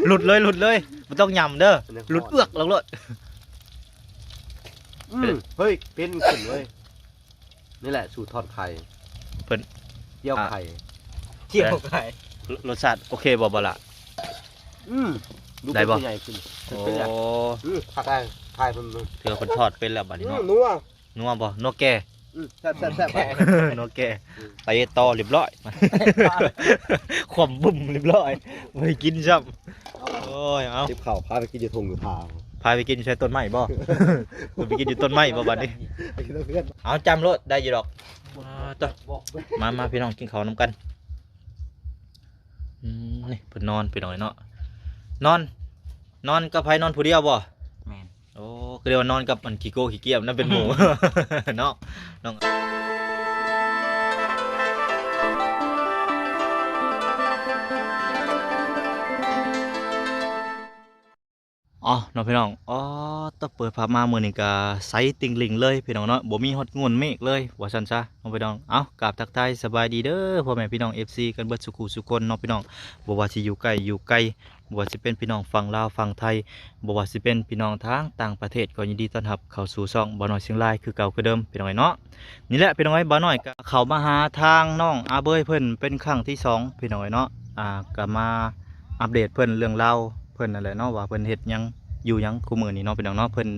ຫຼຸດເລີຍ ຫຼຸດເລີຍ ບໍ່ຕ້ອງຫຍ້ຳເດີ ຫຼຸດເອືອກລົງໂລດ. ອືມ ເຮີ້ຍ ເປັນຂຶ້ນເວີຍ. ນີ້ແຫຼະສູດທອດໄຂ່ ເພິ່ນ ຈຽວໄຂ່ ອ່າ ຈຽວໄຂ່ ລົດຊາດໂອເຄບໍ່ ບໍ່ລະ? ອືມ ໄດ້ບໍ່? ໃຫຍ່ຂຶ້ນ ໂອ້ ອືມ ຜັກໄດ້ ໄຂ່ເພິ່ນ ຖືວ່າເພິ່ນທອດເປັນແລ້ວບາດນີ້ເນາະ. ອືມ ນົວ ນົວບໍ່? ນົວແກ່ ອືມ ແຊບໆໆ ນົວແກ່ ອືມ ໄປຕໍ່ລຽບຮ້ອຍ ຂວາມບຸ້ມລຽບຮ້ອຍ ບໍ່ໄດ້ກິນຊ້ຳ. ໂອ້ຍ ເອົາ ຕິບເຂົ້າ ພາໄປກິນຢູ່ທົ່ງຢູ່ທາງ ພາໄປກິນຢູ່ໃສ ຕົ້ນໄມ້ບໍ່? ໄປກິນຢູ່ຕົ້ນໄມ້ບໍ່ບາດນີ້? ໄປກິນເພື່ອນ ເອົາ ຈ້ຳໂລດ ໄດ້ຢູ່ດອກ. ອ່າ ໂຕ ມາ ມາ ພີ່ນ້ອງ ກິນເຂົ້ານຳກັນ. ອືມ ນີ້ເພິ່ນນອນ ພີ່ນ້ອງເອີຍເນາະ. ນອນ ນອນກັບໃຜ? ນອນຜູ້ດຽວບໍ່? ແມ່ນ. ໂອ້ ຄືໄດ້ວ່ານອນກັບອັນຂີ້ໂກ້ຂີ້ກ້ຽມນຳເປັນໝູ່ ເນາະ ນ້ອງ. ອໍ ເນາະພີ່ນ້ອງ ອໍ ຕະ ເປີດພາບມາມື້ນີ້ກະໃສຕິ່ງລິ່ງເລີຍພີ່ນ້ອງເນາະ ບໍ່ມີຮອດງົນເມກເລີຍວ່າຊັ້ນຊະເນາະພີ່ນ້ອງ. ເອົ້າ ກາບທັກທາຍສະບາຍດີເດີພໍ່ແມ່ພີ່ນ້ອງ ເອັຟຊີ ກັນເບິດສູ່ຄູ່ສູ່ຄົນເນາະພີ່ນ້ອງ ບໍ່ວ່າຊິຢູ່ໃກ້ຢູ່ໄກ ບໍ່ວ່າຊິເປັນພີ່ນ້ອງຝັ່ງລາວຝັ່ງໄທ ບໍ່ວ່າຊິເປັນພີ່ນ້ອງທາງຕ່າງປະເທດ ກໍຍິນດີຕ້ອນຮັບເຂົ້າສູ່ຊ່ອງບ່າວນ້ອຍຊຽງລາຍຄືເກົ່າຄືເດີມພີ່ນ້ອງເອີຍເນາະ. ນີ້ແຫຼະພີ່ນ້ອງເອີຍ ບ່າວນ້ອຍກໍເຂົ້າມາຫາທາງນ້ອງອາເບີຍເພິ່ນເປັນຄັ້ງທີສອງພີ່ນ້ອງເອີຍເນາະ ອ່າ ກໍມາອັບເດດເພິ່ນເລື່ອງລາວເພິ່ນນັ້ນແຫຼະເນາະ ວ່າເພິ່ນເຮັດຫຍັງຢູ່ຫຍັງຄູ່ມື້ນີ້ເນາະພີ່ນ້ອງເນາະ ເພິ່ນ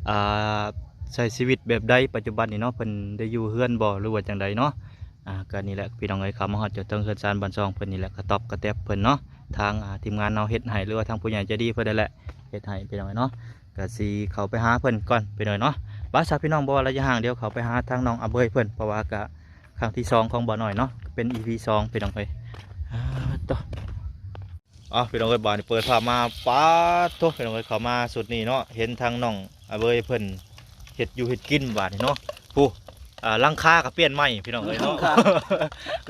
ອ່າ ໃຊ້ຊີວິດແບບໃດປັດຈຸບັນນີ້ເນາະ ເພິ່ນໄດ້ຢູ່ເຮືອນບໍ່ ຫຼືວ່າຈັ່ງໃດເນາະ. ອ່າ ກໍນີ້ແຫຼະພີ່ນ້ອງເອີຍ ເຂົ້າມາຮອດຈົນເຖິງເຮືອນຊານບ້ານຊ່ອງເພິ່ນນີ້ແຫຼະ ກະຕອບກະແຕັບເພິ່ນເນາະ ທາງ ອ່າ ທີມງານເຮົາເຮັດໃຫ້ ຫຼືວ່າທາງຜູ້ໃຫຍ່ໃຈດີເພິ່ນນັ້ນແຫຼະເຮັດໃຫ້ພີ່ນ້ອງເນາະ. ກະຊິເຂົ້າໄປຫາເພິ່ນກ່ອນພີ່ນ້ອງເນາະ. ບາດຊະພີ່ນ້ອງ ບໍ່ວ່າໄລຍະຫ່າງ ດຽວເຂົ້າໄປຫາທາງນ້ອງອາເບີຍເພິ່ນ ເພາະວ່າກະຄັ້ງທີສອງຂອງບ່າວນ້ອຍເນາະ ເປັນອີພີສອງພີ່ນ້ອງເອີຍ. ອ່າ ໂຕ ເອົ້າ ພີ່ນ້ອງເອີຍ ບາດນີ້ເປີດພາບມາ ປາດໂທ້ ພີ່ນ້ອງເອີຍ ເຂົ້າມາຊຸດນີ້ເນາະ ເຫັນທາງນ້ອງອາເບີຍເພິ່ນເຮັດຢູ່ເຮັດກິນບາດນີ້ເນາະ. ຜູ້ ອ່າ ຫຼັງຄາກໍປ່ຽນໃໝ່ພີ່ນ້ອງເອີຍເນາະ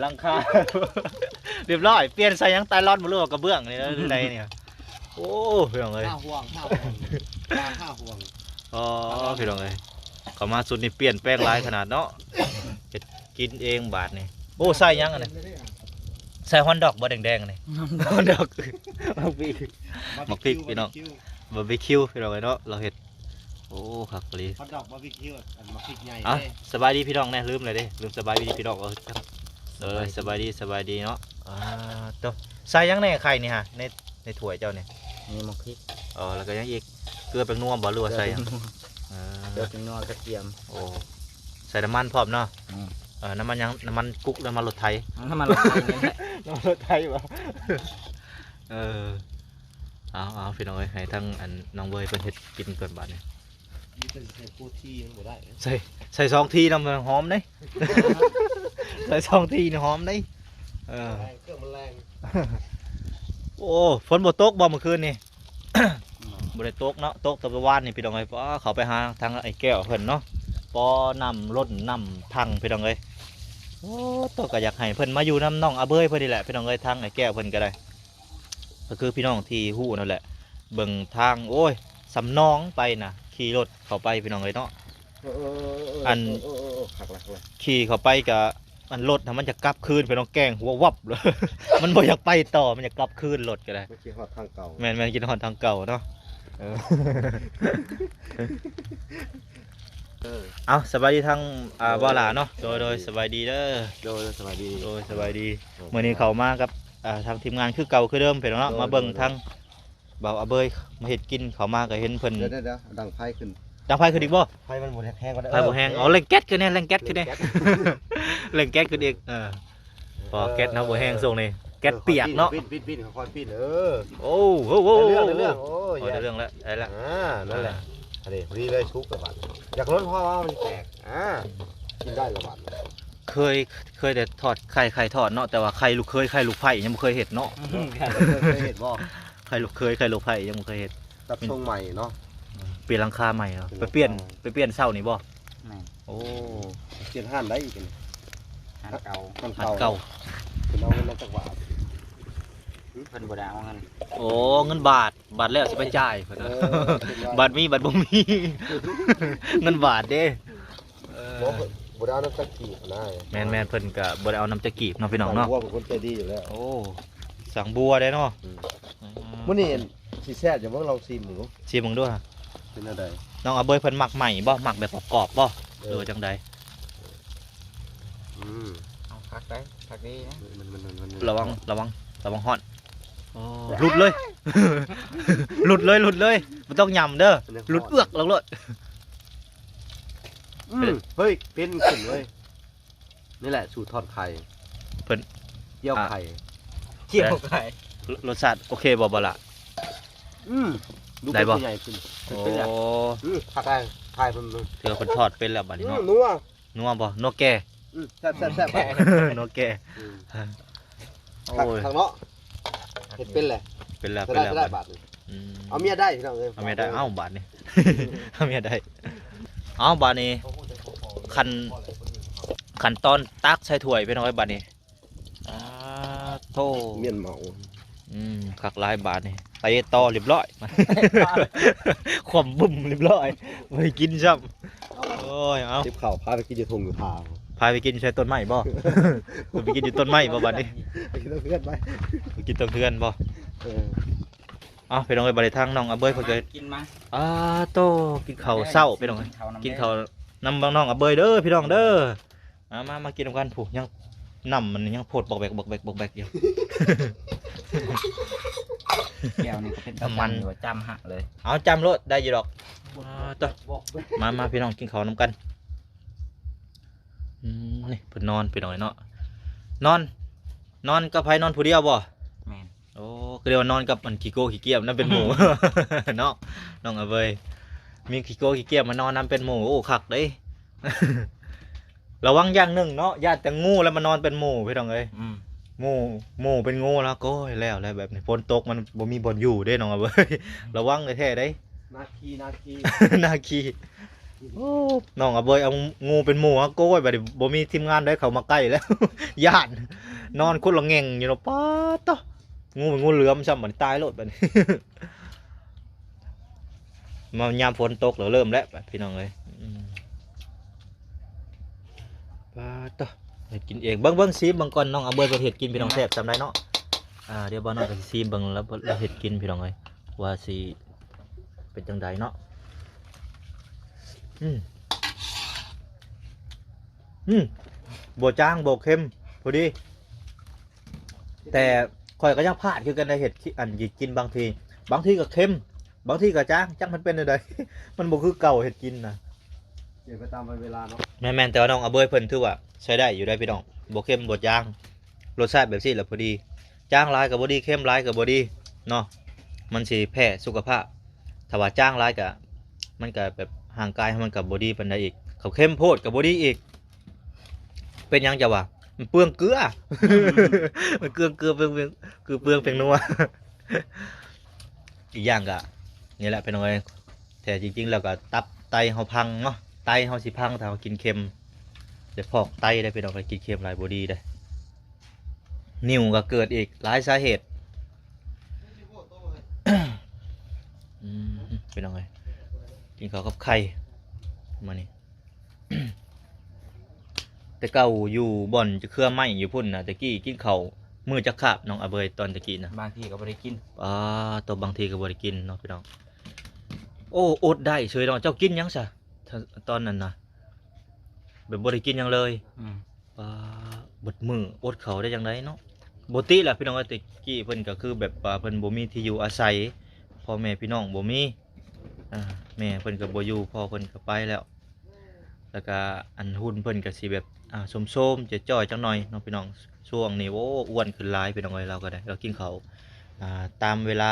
ຫຼັງຄາ ຮຽບຮ້ອຍ ປ່ຽນໃສ່ຫຍັງ ໄຕລອນບໍ່ ຫຼືວ່າກະເບື້ອງນີ້ ຫຼືໃດນີ້? ໂອ້ ພີ່ນ້ອງເອີຍ ຫ້າຫ່ວງ ຫ້າຫ່ວງ ຫ້າຫ່ວງ. ອໍ ພີ່ນ້ອງເອີຍ ເຂົ້າມາຊຸດນີ້ປ່ຽນແປງຫຼາຍຂະໜາດເນາະ ເຮັດກິນເອງບາດນີ້. ໂອ້ ໃສ່ຫຍັງອັນນີ້? ໃສ່ຮອນດອກບໍ່ແດງໆນີ້? ຮອນດອກ ໝາກພິກ ໝາກພິກພີ່ນ້ອງ ບາບີຄິວພີ່ນ້ອງເອີຍເນາະ ລາວເຮັດ. ໂອ້ ຄັກອີ່ຫຼີ ຮອດດອກບາບີຄິວ ອັນໝາກພິກໃຫຍ່. ເອົ້າ ເດ້ ສະບາຍດີພີ່ນ້ອງແດ່ ລືມແລ້ວເດ້ ລືມສະບາຍດີພີ່ນ້ອງ. ເອີ ເອີ ສະບາຍດີ ສະບາຍດີເນາະ. ອ່າ ໂຕ ໃສ່ຫຍັງແດ່ໄຂ່ນີ້ຫະ ໃນ ໃນຖ້ວຍເຈົ້ານີ້? ມີໝາກພິກ ອໍ ແລ້ວກໍຫຍັງອີກ? ເກືອແປ້ງນົວບໍ່ ຫຼືວ່າໃສ່ຫຍັງ? ເອີ ເກືອແປ້ງນົວ ກະທຽມ. ໂອ້ ໃສ່ນ້ຳມັນພ້ອມເນາະ? ອືມ ເອີ ນ້ຳມັນຫຍັງ? ນ້ຳມັນກຸກ ນ້ຳມັນລົດໄຖ? ນ້ຳມັນລົດໄຖນີ້ແຫຼະ ນ້ຳມັນລົດໄຖບໍ່? ເອີ ເອົາໆ ພີ່ນ້ອງເອີຍ ໃຫ້ທາງອັນນ້ອງເວີຍເພິ່ນເຮັດກິນກ່ອນບາດນີ້. ມີແຕ່ໃສ່ໂກທີມັນບໍ່ໄດ້ ໃສ່ ໃສ່ສອງທີນຳຫອມເດ້ ໃສ່ສອງທີນີ້ຫອມເດ້. ເອີ ເຄື່ອງມັນແລງ. ໂອ້ ຝົນບໍ່ຕົກບໍ່ມື້ຄືນນີ້? ບໍ່ໄດ້ຕົກເນາະ ຕົກແຕ່ວານນີ້ພີ່ນ້ອງເອີຍ. ປ້າ ເຂົ້າໄປຫາທາງອ້າຍແກ້ວເພິ່ນເນາະ ປໍນ້ຳລົ້ນນ້ຳພັງພີ່ນ້ອງເອີຍ. ໂອ້ ໂຕ ກໍຢາກໃຫ້ເພິ່ນມາຢູ່ນຳນ້ອງອາເບີຍເພິ່ນນີ້ແຫຼະພີ່ນ້ອງເອີຍ ທາງອ້າຍແກ້ວເພິ່ນກໍໄດ້. ກໍຄືພີ່ນ້ອງທີ່ຮູ້ນັ້ນແຫຼະ ເບິ່ງທາງ ໂອ້ຍ ສ່ຳໜອງໄປນະ ຂີ່ລົດເຂົ້າໄປພີ່ນ້ອງເອີຍເນາະ. ເອີໆໆໆ ອັນ ເອີໆໆໆ ຄັກຫຼາຍ ຄັກຫຼາຍ. ຂີ່ເຂົ້າໄປກະ ອັນລົດຫັ້ນມັນຈະກັບຄືນໄປເນາະ ແກ້ງຫົວວັບເລີຍ ມັນບໍ່ຢາກໄປຕໍ່ ມັນຢາກກັບຄືນລົດກໍໄດ້. ມັນຄິດຮອດທາງເກົ່າ. ແມ່ນໆ ຄິດຮອດທາງເກົ່າເນາະ. ເອີ ເອີ ເອົາ ສະບາຍດີທາງ ອ່າ ບ່າວຫຼ້າເນາະ. ໂດຍໆ ສະບາຍດີເດີ. ໂດຍ ສະບາຍດີ. ໂດຍ ສະບາຍດີ. ໂອ້ ມື້ນີ້ເຂົ້າມາກັບ ອ່າ ທາງທີມງານຄືເກົ່າຄືເດີມພີ່ນ້ອງເນາະ. ໂດຍ ມາເບິ່ງ ໂດຍ ທາງ ບ່າວອາເບີຍມາເຮັດກິນ ເຂົ້າມາກໍເຫັນເພິ່ນ. ດຽວໆໆ ດັງໄຟຂຶ້ນ. ດັງໄຟຂຶ້ນອີກບໍ່? ໄຟມັນບໍ່ແຮງປານໃດ. ໄຟບໍ່ແຮງ. ເອີ ເອີ ເລັ່ງແກັດຂຶ້ນແດ່ ເລັ່ງແກັດຂຶ້ນແດ່ ເລັ່ງແກັດ ເລັ່ງແກັດຂຶ້ນອີກ. ເອີ ເພາະວ່າແກັດເຮົາບໍ່ແຮງຊ່ວງນີ້ ແກັດປຽກເນາະ. ເອີ ປີ້ນໆໆ ຄ່ອຍໆປີ້ນ. ເອີ ໂອ້ ໂອ້ ໂອ້ ໄດ້ເລື່ອງ ໄດ້ເລື່ອງ. ໂອ້ ໂອ້ ໄດ້ເລື່ອງແລ້ວ ໄດ້ແລ້ວ. ອ່າ ນັ້ນແຫຼະ. ອ່າ ອັນນີ້ພໍດີເລີຍ ສຸກແລ້ວບາດ ຢາກລົດເພາະວ່າມັນແຕກ. ອ່າ ກິນໄດ້ແລ້ວບາດ. ເຄີຍ ເຄີຍແຕ່ທອດໄຂ່ ໄຂ່ທອດເນາະ ແຕ່ວ່າໄຂ່ລູກເຂີຍ ໄຂ່ລູກໃພ້ຍັງບໍ່ເຄີຍເຮັດເນາະ. ເຄີຍເຮັດບໍ່? ໄຂ່ລູກເຂີຍ ໄຂ່ລູກໃພ້ຍັງບໍ່ເຄີຍເຮັດ. ຕັດຊົງໃໝ່ເນາະ ປ່ຽນຫຼັງຄາໃໝ່ເນາະ. ປ່ຽນຫຼັງຄາ ໄປປ່ຽນ ໄປປ່ຽນເຊົ້ານີ້ບໍ່? ແມ່ນ. ໂອ້ ປ່ຽນຮ້ານໃດອີກນີ້? ຮ້ານເກົ່າ ຮ້ານເກົ່າ. ເພິ່ນເອົາເງິນມາຈັກບາດ? ເພິ່ນບໍ່ໄດ້ເອົາເງິນ. ໂອ້ ເງິນບາດ ບາດແລ້ວຊິໄປຈ່າຍເພິ່ນ. ເອີ ບາດມີ ບາດບໍ່ມີ ເງິນບາດເດ້. ເອີ ບໍ່ ບໍ່ໄດ້ເອົານຳຈັກກີບນະ. ແມ່ນໆ ເພິ່ນກະບໍ່ໄດ້ເອົານຳຈັກກີບເນາະ ພີ່ນ້ອງເນາະ. ຊ່າງບົວເປັນຄົນໃຈດີຢູ່ແລ້ວ. ໂອ້ ຊ່າງບົວເດ້ເນາະ. ອືມ ອື ມື້ນີ້ຊິແຊບຢູ່ ເບິ່ງລອງຊີມເບິ່ງດູ ຊີມເບິ່ງດູ. ເປັນແນວໃດ? ນ້ອງອາເບີຍເພິ່ນມັກໃໝ່ບໍ່? ມັກແບບກອບໆບໍ່? ເອີ ຫຼືວ່າຈັ່ງໃດ? ອືມ ເອົາ ຄັກໄດ໋ ຄັກດີນະ. ມັນ ມັນ ມັນ ມັນ ລະວັງ ລະວັງ ລະວັງຮ້ອນ. ໂອ້ ຫຼຸດເລີຍ ຫຼຸດເລີຍ ຫຼຸດເລີຍ ບໍ່ຕ້ອງຫຍ້ຳເດີ ມັນຍັງຮ້ອນ ຫຼຸດເອືອກລົງໂລດ. ອືມ ເປັນ ເຮີ້ຍ ເປັນຂຶ້ນເວີຍ. ນີ້ແຫຼະສູດທອດໄຂ່ ເພິ່ນ ກ່ຽວໄຂ່ ອ່າ ກ່ຽວໄຂ່. ລົດຊາດໂອເຄບໍ່ ບໍ່ລະ? ອືມ ໄດ້ບໍ່? ໃຫຍ່ຂຶ້ນ ໂອ້ ເປັນແລ້ວ. ອືມ ຄັກໄດ໋ ຖ່າຍເພິ່ນເບິ່ງ ຖືວ່າເພິ່ນທອດເປັນແລ້ວບາດນີ້ເນາະ. ອືມ ນົວ ນົວບໍ່? ນົວແກ່. ອືມ ແຊບໆໆ ນົວແກ່. ອືມ ໂອ້ຍ ຄັກເນາະ ເຮັດເປັນແລ້ວ ເປັນແລ້ວ ເປັນແລ້ວບາດນີ້. ອືມ ເອົາເມຍໄດ້ພີ່ນ້ອງເອີຍ ເອົາເມຍໄດ້. ເອົ້າ ບາດນີ້ ເອົາເມຍໄດ້. ເອົ້າ ບາດນີ້ ຂັ້ນ ຂັ້ນຕອນຕັກໃສ່ຖ້ວຍພີ່ນ້ອງເອີຍ ບາດນີ້. ອາໂທ້ ມຽນເມົາ. ອືມ ຄັກຫຼາຍບາດນີ້ ໄປຕໍ່ລຽບຮ້ອຍ ຂວາມບຸ້ມລຽບຮ້ອຍ ບໍ່ໄດ້ກິນຊ້ຳ. ໂອ້ຍ ເອົາ ເກັບເຂົ້າພາໄປກິນຢູ່ທົ່ງຢູ່ທ່າ ພາໄປກິນໃສ່ຕົ້ນໄມ້ບໍ່? ໄປກິນຢູ່ຕົ້ນໄມ້ບໍ່ບາດນີ້? ໄປກິນເທິງເຮືອນໄປ ໄປກິນເທິງເຮືອນບໍ່? ເອີ ເອົາ ພີ່ນ້ອງເອີຍ ບາດນີ້ທາງນ້ອງອາເບີຍເພິ່ນກໍ ມາ ກິນມາ. ອາໂທ້ ກິນເຂົ້າເຊົ້າພີ່ນ້ອງເອີຍ ກິນເຂົ້ານຳ ກິນເຂົ້ານຳນ້ອງອາເບີຍເດີພີ່ນ້ອງເດີ. ມາ ມາ ມາກິນນຳກັນ. ຜູ້ ຍັງ ນ້ຳມັນຍັງໂພດບອກແບກ ບອກແບກ ບອກແບກຢູ່. ແກ້ວນີ້ກໍເປັນຕາ ນ້ຳມັນ ຢູ່ວ່າຈ້ຳຫະເລີຍ. ເອົາ ຈ້ຳໂລດ ໄດ້ຢູ່ດອກ. ອາໂທ້ ມາ ມາ ພີ່ນ້ອງກິນເຂົ້ານຳກັນ. ອືມ ນີ້ເພິ່ນນອນພີ່ນ້ອງເນາະ ນອນ ນອນກັບໃຜ? ນອນຜູ້ດຽວບໍ່? ແມ່ນ. ໂອ້ ກໍເລີຍວ່ານອນກັບອັນຂີ້ໂກ້ຂີ້ກຽມນຳເປັນໝູ່ ເນາະ ນ້ອງອາເບີຍ ມີຂີ້ໂກ້ຂີ້ກຽມມານອນນຳເປັນໝູ່. ໂອ້ ຄັກເດ້. ລະວັງຢ່າງໜຶ່ງເນາະ ຢ້ານແຕ່ງູແລ້ວມານອນເປັນໝູ່ພີ່ນ້ອງເອີຍ. ອືມ ໝູ່ ໝູ່ເປັນງູແລ້ວ ໂອ້ຍ ແລ້ວແລ້ວແບບນີ້ ຝົນຕົກມັນບໍ່ມີບ່ອນຢູ່ເດ້ນ້ອງອາເບີຍ ລະວັງແທ້ໆເດ້. ນາຄີ ນາຄີ ນາຄີ. ໂອ້ ນ້ອງອາເບີຍເອົາງູເປັນໝູ່ ໂອ້ຍ ບາດນີ້ບໍ່ມີທີມງານໃດເຂົ້າມາໃກ້ແລ້ວ ຢ້ານ ນອນຄົນລະແງ່ງຢູ່ເນາະ. ປາດໂທ້ ງູເປັນງູເຫຼືອມຊ້ຳ ບາດນີ້ຕາຍໂລດບາດນີ້. ມາຍາມຝົນຕົກແລ້ວເລີ່ມແລ້ວບາດພີ່ນ້ອງເອີຍ. ອືມ ປາດໂທ້ ເຮັດກິນເອງ. ເບິ່ງ ເບິ່ງ ຊີມເບິ່ງກ່ອນ ນ້ອງອາເບີຍເພິ່ນເຮັດກິນພີ່ນ້ອງ ແຊບສ່ຳໃດເນາະ. ອ່າ ດຽວບ່າວນ້ອຍກໍຊິຊີມເບິ່ງລາວ ລາວເຮັດກິນພີ່ນ້ອງເອີຍ ວ່າຊິເປັນຈັ່ງໃດເນາະ. ອືມ ອືມ ບໍ່ຈາງບໍ່ເຄັມ ພໍດີ. ແຕ່ຂ້ອຍກໍຍັງພາດຄືກັນໃນເຮັດ ອັນກິນ ບາງທີ ບາງທີກໍເຄັມ ບາງທີກໍຈາງ ຈັກມັນເປັນແນວໃດ ມັນບໍ່ຄືເກົ່າເຮັດກິນນະ. ເປັນໄປຕາມວັນເວລາເນາະ. ແມ່ນໆ ແຕ່ວ່ານ້ອງອາເບີຍເພິ່ນຖືວ່າໃຊ້ໄດ້ຢູ່ເດ້ພີ່ນ້ອງ ບໍ່ເຄັມບໍ່ຈາງ ລົດຊາດແບບຊີ້ລະພໍດີ. ຈາງຫຼາຍກໍບໍ່ດີ ເຄັມຫຼາຍກໍບໍ່ດີເນາະ ມັນຊິແພ້ສຸຂະພາບ. ຖ້າວ່າຈາງຫຼາຍກໍ ມັນກໍແບບຮ່າງກາຍເຮົາມັນກໍບໍ່ດີປານໃດອີກ ຄັນເຄັມໂພດກໍບໍ່ດີອີກ. ເປັນຫຍັງຈະວ່າ ມັນເປືອງເກືອ ມັນເປືອງເກືອ ເປືອງ ເປືອງ ຄືເປືອງແປ້ງນົວ. ອີກຢ່າງກະນີ້ແຫຼະພີ່ນ້ອງເອີຍ ແທ້ຈິງໆແລ້ວກະຕັບໄຕເຮົາພັງເນາະ ໄຕເຮົາຊິພັງຖ້າເຮົາກິນເຄັມ ໄດ້ພອກໄຕເດ້ພີ່ນ້ອງເອີຍ ກິນເຄັມຫຼາຍບໍ່ດີເດ້. ນິ້ວກະເກີດອີກຫຼາຍສາເຫດ. ອືມ ພີ່ນ້ອງເອີຍ ກິນເຂົ້າກັບໄຂ່ມື້ນີ້. ແຕ່ເກົ່າຢູ່ບ່ອນຈະເຄືອໄມ້ຢູ່ພຸ້ນນະ ແຕ່ກີ້ກິນເຂົ້າມື້ຈັກຄາບນ້ອງອາເບີຍ ຕອນແຕ່ກີ້ນະ? ບາງທີກໍບໍ່ໄດ້ກິນ. ອາ ໂຕ ບາງທີກໍບໍ່ໄດ້ກິນເນາະພີ່ນ້ອງ. ໂອ້ ອົດໄດ້ເສີຍເນາະ. ເຈົ້າກິນຫຍັງຊະ ຕອນນັ້ນນະ? ແບບບໍ່ໄດ້ກິນຫຍັງເລີຍ? ອືມ. ປາ ເບິດມື້ອົດເຂົ້າໄດ້ຈັ່ງໃດເນາະ. ປົກກະຕິແຫຼະພີ່ນ້ອງເອີຍ ແຕ່ກີ້ເພິ່ນກໍຄືແບບວ່າເພິ່ນບໍ່ມີທີ່ຢູ່ອາໄສ ພໍ່ແມ່ພີ່ນ້ອງບໍ່ມີ ອ່າ ແມ່ເພິ່ນກໍບໍ່ຢູ່ ພໍ່ເພິ່ນກໍໄປແລ້ວ ແລ້ວກະອັນ ຫຸ່ນເພິ່ນກະຊິແບບ ອ່າ ໂຊມໆ ຈ່ອຍໆ ຈັກໜ່ອຍເນາະພີ່ນ້ອງ. ຊ່ວງນີ້ ໂອ້ ອ້ວນຂຶ້ນຫຼາຍພີ່ນ້ອງເອີຍ. ລາວກໍໄດ້ ລາວກິນເຂົ້າ ອ່າ ຕາມເວລາ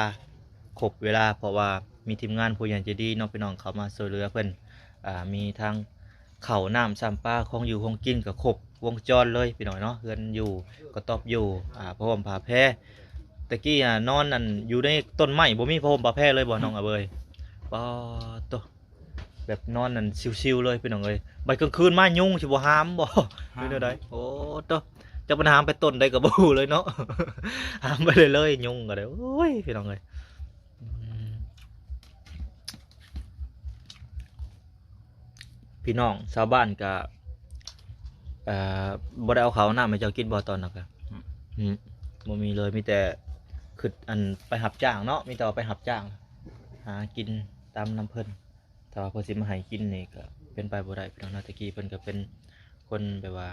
ຄົບເວລາ ເພາະວ່າມີທີມງານຜູ້ໃຫຍ່ໃຈດີເນາະພີ່ນ້ອງ ເຂົ້າມາຊ່ວຍເຫຼືອເພິ່ນ ອ່າ ມີທັງເຂົ້ານ້ຳຊ້ຳປາ ຂອງຢູ່ຂອງກິນກໍຄົບວົງຈອນເລີຍພີ່ນ້ອງເນາະ. ເຮືອນຢູ່ກະຕ໊ອບຢູ່ ອ່າ ຜ້າຫົ່ມຜ້າແພ ແຕ່ກີ້ ອ່າ ນອນ ອັນ ຢູ່ໃນຕົ້ນໄມ້ ບໍ່ມີຜ້າຫົ່ມຜ້າແພເລີຍບໍ່ນ້ອງອາເບີຍ? ປາໂຕ ແບບນອນນັ້ນຊິວໆເລີຍພີ່ນ້ອງເອີຍ. ບັດກາງຄືນມາຍຸງຊິບໍ່ຫາມບໍ່ ຫາມ ຫຼືແນວໃດ? ໂອ້ໂຕ ຈັກມັນຫາມໄປຕົ້ນໃດກໍບໍ່ຮູ້ເລີຍເນາະ ຫາມໄປເລື້ອຍໆ ຍຸງກໍໄດ້. ໂອ້ຍ ພີ່ນ້ອງເອີຍ ອືມ ພີ່ນ້ອງຊາວບ້ານກໍ ເອີ ບໍ່ໄດ້ເອົາເຂົ້າເອົານ້ຳໃຫ້ເຈົ້າກິນບໍ່ຕອນນັ້ນກະ? ອືມ ອືມ ບໍ່ມີເລີຍ ມີແຕ່ ຄິດອັນໄປຮັບຈ້າງເນາະ ມີແຕ່ວ່າໄປຮັບຈ້າງຫາກິນຕາມນຳເພິ່ນ. ຖ້າວ່າເພິ່ນຊິມາໃຫ້ກິນນີ້ກໍເປັນໄປບໍ່ໄດ້ພີ່ນ້ອງເນາະ. ແຕ່ກີ້ເພິ່ນກໍເປັນຄົນແບບວ່າ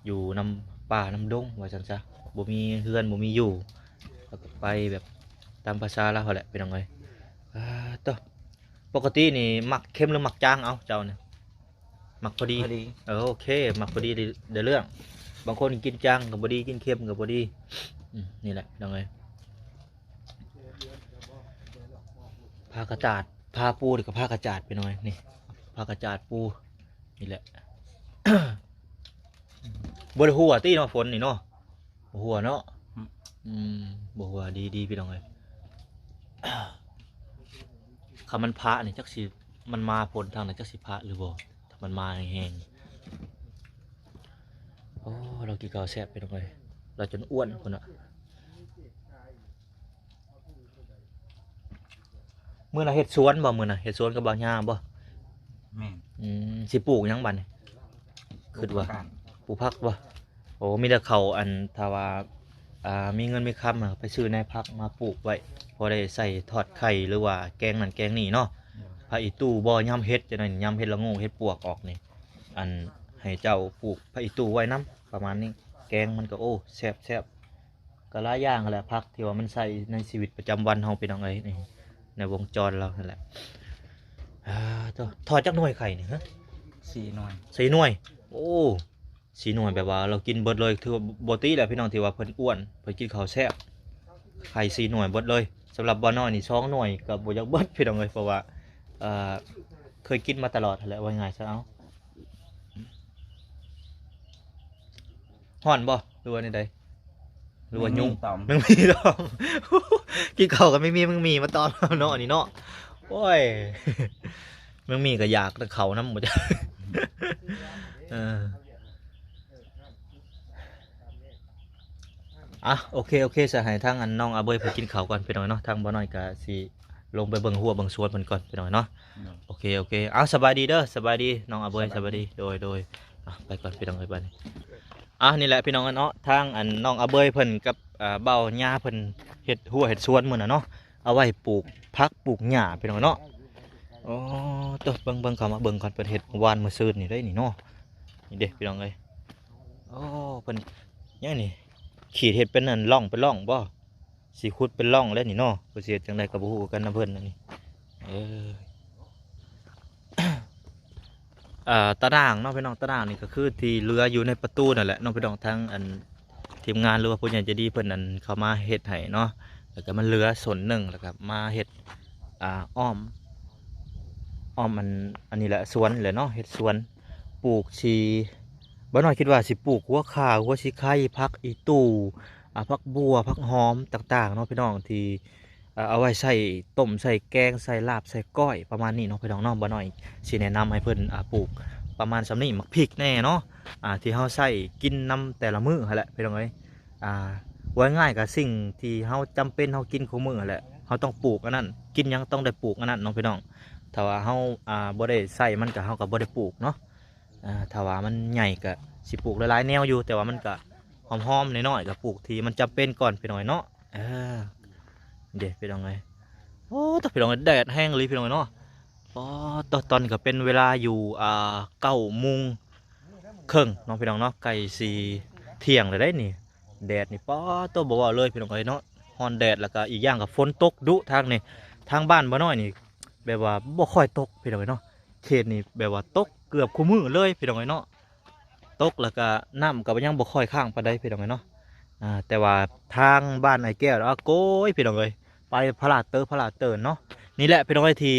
ຢູ່ນຳປ່ານຳດົງວ່າຊັ້ນຊະ ບໍ່ມີເຮືອນບໍ່ມີຢູ່ ແລ້ວກໍໄປແບບຕາມພາສາລາວຫັ້ນແຫຼະພີ່ນ້ອງເອີຍ. ອາ ໂຕ ປົກກະຕິນີ້ມັກເຄັມຫຼືມັກຈາງ ເອົາ ເຈົ້ານີ້? ມັກພໍດີ ພໍດີ ເອີ ໂອເຄ ມັກພໍດີ ໄດ້ເລື່ອງ. ບາງຄົນກິນຈາງກໍບໍ່ດີ ກິນເຄັມກໍບໍ່ດີ. ອືມ ນີ້ແຫຼະພີ່ນ້ອງເອີຍ ຜາກະຈາດ ຜາປູນີ້ກໍຜາກະຈາດພີ່ນ້ອງເອີຍ ນີ້ ຜາກະຈາດປູ ນີ້ແຫຼະ. ບໍ່ໄດ້ຮົ່ວຕິເນາະ ຝົນນີ້ເນາະ? ບໍ່ຮົ່ວເນາະ. ອືມ ອືມ ບໍ່ຮົ່ວ ດີໆ ພີ່ນ້ອງເອີຍ. ຄັນມັນພະນີ້ ຈັກຊິ ມັນມາຝົນທາງນັ້ນ ຈັກຊິພະຫຼືບໍ່ ຖ້າມັນມາແຮງໆ. ໂອ້ ລາວກິນເຂົ້າແຊບພີ່ນ້ອງເອີຍ ລາວຈົນອ້ວນພຸ້ນນະ. ມື້ນະເຮັດສວນບໍ່? ມື້ນະເຮັດສວນກັບບ່າວຍາບໍ່? ແມ່ນ. ອືມ ຊິປູກຫຍັງບັດນີ້? ຄິດວ່າ ປູກຜັກ ປູກຜັກບໍ່? ໂອ້ ມີແຕ່ເຂົ້າ ອັນ ຖ້າວ່າ ອ່າ ມີເງິນມີຄຳ ໄປຊື້ແນວຜັກມາປູກໄວ້ ພໍໄດ້ໃສ່ທອດໄຂ່ ຫຼືວ່າແກງນັ້ນແກງນີ້ເນາະ. ໂດຍ. ຜັກອີ່ຕູ່ບໍ່? ຍາມເຫັດຈັ່ງໃດ ຍາມເຫັດລະໂງກ ເຫັດປວກອອກນີ້ ອັນ ໃຫ້ເຈົ້າປູກຜັກອີ່ຕູ່ໄວ້ນຳ ປະມານນີ້ ແກງມັນກໍ ໂອ້ ແຊບໆ. ກໍຫຼາຍຢ່າງຫັ້ນແຫຼະ ຜັກທີ່ວ່າມັນໃຊ້ໃນຊີວິດປະຈຳວັນເຮົາ ພີ່ນ້ອງເອີຍ ໃນວົງຈອນລາວຫັ້ນແຫຼະ. ອາ ໂທ້ ທອດຈັກໜ່ວຍໄຂ່ນີ້? ສີ່ໜ່ວຍ. ສີ່ໜ່ວຍ ໂອ້ ສີ່ໜ່ວຍ ແບບວ່າລາວກິນເບິດເລີຍ ຖືວ່າບໍ່ຕິແຫຼະພີ່ນ້ອງ ທີ່ວ່າເພິ່ນອ້ວນ ເພິ່ນກິນເຂົ້າແຊບ. ໄຂ່ສີ່ໜ່ວຍເບິດເລີຍ. ສຳລັບບ່າວນ້ອຍນີ້ ສອງໜ່ວຍກໍບໍ່ຢາກເບິດພີ່ນ້ອງເອີຍ ເພາະວ່າ ເອີ ເຄີຍກິນມາຕະຫຼອດຫັ້ນແຫຼະ ວ່າງ່າຍຊະເອົາ. ຮ້ອນບໍ່ ຫຼືວ່າແນວໃດ? ຫຼືວ່າຍຸງ? ແມງມີຕອມ ແມງມີຕອມ. ກິນເຂົ້າກໍແມງມີ ແມງມີມາຕອມເນາະ ອັນນີ້ເນາະ. ໂອ້ຍ ແມງມີກໍຢາກແຕ່ເຂົ້ານຳ ບໍ່ຈັກ. ເອີ ອ່ະ ໂອເຄ ໂອເຄ ສະ ໃຫ້ທາງອັນນ້ອງອາເບີຍເພິ່ນກິນເຂົ້າກ່ອນພີ່ນ້ອງເນາະ. ທາງບ່າວນ້ອຍກໍຊິ ລົງໄປເບິ່ງຮົ້ວເບິ່ງສວນເພິ່ນກ່ອນພີ່ນ້ອງເນາະ. ໂດຍ. ໂອເຄ ໂອເຄ ເອົາ ສະບາຍດີເດີ ສະບາຍດີນ້ອງອາເບີຍ ສະບາຍດີ ສະບາຍດີ. ໂດຍ ໂດຍ ອ່ະ ໄປກ່ອນພີ່ນ້ອງເອີຍ ບາດນີ້. ອ່ະ ນີ້ແຫຼະພີ່ນ້ອງເນາະ ທາງອັນນ້ອງອາເບີຍເພິ່ນກັບ ອ່າ ບ່າວຍາເພິ່ນເຮັດຮົ້ວເຮັດສວນມື້ນະເນາະ ເອົາໄວ້ປູກຜັກປູກຫຍ້າພີ່ນ້ອງເນາະ. ໂອ້ ໂຕ ເບິ່ງ ເບິ່ງ ເຂົ້າມາເບິ່ງກ່ອນ ເພິ່ນເຮັດມື້ວານມື້ຊືນນີ້ເດ້ນີ້ເນາະ. ນີ້ເດ້ພີ່ນ້ອງເອີຍ ໂອ້ ເພິ່ນຫຍັງນີ້ ຂີດເຮັດເປັນອັນຮ່ອງເປັນຮ່ອງບໍ່? ຊິຂຸດເປັນຮ່ອງແລ້ວນີ້ເນາະ ເພິ່ນຊິເຮັດຈັ່ງໃດກໍບໍ່ຮູ້ຄືກັນນຳເພິ່ນອັນນີ້. ເອີ ອ່າ ຕາໜ່າງເນາະພີ່ນ້ອງ ຕາໜ່າງນີ້ກໍຄືທີ່ເຫຼືອຢູ່ໃນປະຕູນັ້ນແຫຼະເນາະພີ່ນ້ອງ ທາງອັນທີມງານ ຫຼືວ່າຜູ້ໃຫຍ່ໃຈດີເພິ່ນອັນເຂົ້າມາເຮັດໃຫ້ເນາະ ແລ້ວກໍມັນເຫຼືອສ່ວນໜຶ່ງ ແລ້ວກໍມາເຮັດ ອ່າ ອ້ອມ ອ້ອມອັນ ອັນນີ້ແຫຼະ ສວນແຫຼະເນາະ ເຮັດສວນ ປູກຊິ ບ່າວນ້ອຍຄິດວ່າຊິປູກຫົວຂ່າ ຫົວສີໄຄ ຜັກອີ່ຕູ່ ອ່າ ຜັກບົ່ວ ຜັກຫອມຕ່າງໆເນາະພີ່ນ້ອງ ທີ່ ເອີ ເອົາໄວ້ໃສ່ຕົ້ມ ໃສ່ແກງ ໃສ່ລາບ ໃສ່ກ້ອຍ ປະມານນີ້ເນາະພີ່ນ້ອງເນາະ. ບ່າວນ້ອຍຊິແນະນຳໃຫ້ເພິ່ນ ອ່າ ປູກປະມານສ່ຳນີ້ ໝາກພິກແດ່ເນາະ ອ່າ ທີ່ເຮົາໃຊ້ກິນນຳແຕ່ລະມື້ຫັ້ນແຫຼະພີ່ນ້ອງເອີຍ. ອ່າ ເວົ້າງ່າຍໆ ກໍສິ່ງທີ່ເຮົາຈຳເປັນ ເຮົາກິນຄູ່ມື້ຫັ້ນແຫຼະ ເຮົາຕ້ອງປູກອັນນັ້ນ ກິນຫຍັງຕ້ອງໄດ້ປູກອັນນັ້ນເນາະພີ່ນ້ອງ. ຖ້າວ່າເຮົາ ອ່າ ບໍ່ໄດ້ໃຊ້ມັນ ກໍ ເຮົາກໍບໍ່ໄດ້ປູກເນາະ. ອ່າ ຖ້າວ່າມັນໃຫຍ່ກໍຊິປູກຫຼາຍໆແນວຢູ່ ແຕ່ວ່າມັນກໍຫອມໆ ນ້ອຍໆ ກໍປູກທີ່ມັນຈຳເປັນກ່ອນພີ່ນ້ອງເນາະ. ເອີ ເດ້ພີ່ນ້ອງເອີຍ ໂອ້ ຕາພີ່ນ້ອງເອີຍ ແດດແຮງອີ່ຫຼີພີ່ນ້ອງເນາະ. ປາດໂທ້ ຕອນນີ້ກໍເປັນເວລາຢູ່ ອ່າ ເກົ້າໂມງເຄິ່ງເນາະພີ່ນ້ອງເນາະ ໃກ້ຊິທ່ຽງແລ້ວເດ້ນີ້. ແດດນີ້ ປາດໂທ້ ບໍ່ເວົ້າເລີຍພີ່ນ້ອງເອີຍເນາະ ຮ້ອນແດດ ແລ້ວກໍອີກຢ່າງກໍຝົນຕົກດຸທາງນີ້. ທາງບ້ານບ່າວນ້ອຍນີ້ແບບວ່າບໍ່ຄ່ອຍຕົກພີ່ນ້ອງເອີຍເນາະ ເຂດນີ້ແບບວ່າຕົກເກືອບຄູ່ມື້ເລີຍພີ່ນ້ອງເອີຍເນາະ. ຕົກແລ້ວກະນ້ຳກໍຍັງບໍ່ຄ່ອຍຄ້າງປານໃດພີ່ນ້ອງເອີຍເນາະ. ອ່າ ແຕ່ວ່າທາງບ້ານອ້າຍແກ້ວ ອາໂກຍ ພີ່ນ້ອງເອີຍ ໄປພະລາເຕີ ພະລາເຕີເນາະ. ນີ້ແຫຼະພີ່ນ້ອງເອີຍ ທີ່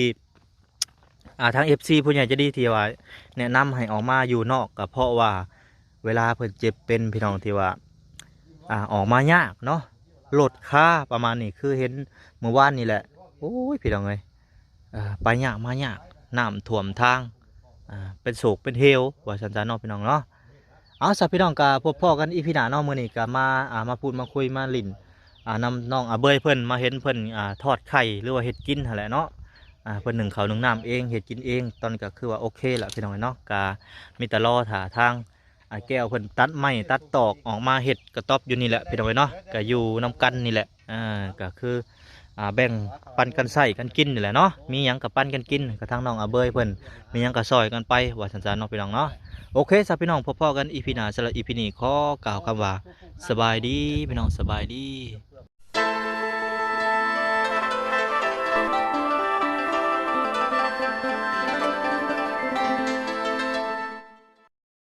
ອ່າ ທາງເອັຟຊີຜູ້ໃຫຍ່ໃຈດີທີ່ວ່າແນະນຳໃຫ້ອອກມາຢູ່ນອກ ກໍເພາະວ່າເວລາເພິ່ນເຈັບເປັນພີ່ນ້ອງ ທີ່ວ່າ ອ່າ ອອກມາຍາກເນາະ ລົດຄາປະມານນີ້ ຄືເຫັນມື້ວານນີ້ແຫຼະ. ໂອ້ຍ ພີ່ນ້ອງເອີຍ ເອີ ໄປຍາກມາຍາກ ນ້ຳຖ້ວມທາງ ອ່າ ເປັນໂສກເປັນເຫວວ່າຊັ້ນຊະເນາະ ພີ່ນ້ອງເນາະ. ເອົາຊະ ພີ່ນ້ອງ ກໍພົບພໍ້ກັນອີພີໜ້າເນາະ. ມື້ນີ້ກໍມາ ອ່າ ມາພູດມາຄຸຍມາຫຼິ້ນ ອ່າ ນຳນ້ອງອາເບີຍເພິ່ນ ມາເຫັນເພິ່ນ ອ່າ ທອດໄຂ່ ຫຼືວ່າເຮັດກິນຫັ້ນແຫຼະເນາະ. ອ່າ ເພິ່ນໜຶ້ງເຂົ້າໜຶ້ງນ້ຳເອງ ເຮັດກິນເອງ ຕອນນີ້ກໍຄືວ່າໂອເຄລະ ພີ່ນ້ອງເນາະ. ກໍມີແຕ່ລໍຖ້າທາງ ອ້າຍແກ້ວເພິ່ນຕັດໄມ້ຕັດຕອກອອກມາເຮັດກະຕ໊ອບຢູ່ນີ້ແຫຼະ ພີ່ນ້ອງເອີຍເນາະ. ກໍຢູ່ນຳກັນນີ້ແຫຼະ ອ່າ ກໍຄື ອ່າ ແບ່ງປັນກັນໃຊ້ກັນກິນນີ້ແຫຼະເນາະ ມີຫຍັງກໍປັນກັນກິນ ກໍທາງນ້ອງອາເບີຍເພິ່ນ ມີຫຍັງກໍຊ່ອຍກັນໄປ ວ່າຊັ້ນໆເນາະພີ່ນ້ອງເນາະ. ໂອເຄຊະພີ່ນ້ອງ ພົບພໍ້ກັນອີພີໜ້າ ສຳລັບອີພີນີ້ຂໍກ່າວຄຳວ່າ ສະບາຍດີພີ່ນ້ອງ ສະບາຍດີ.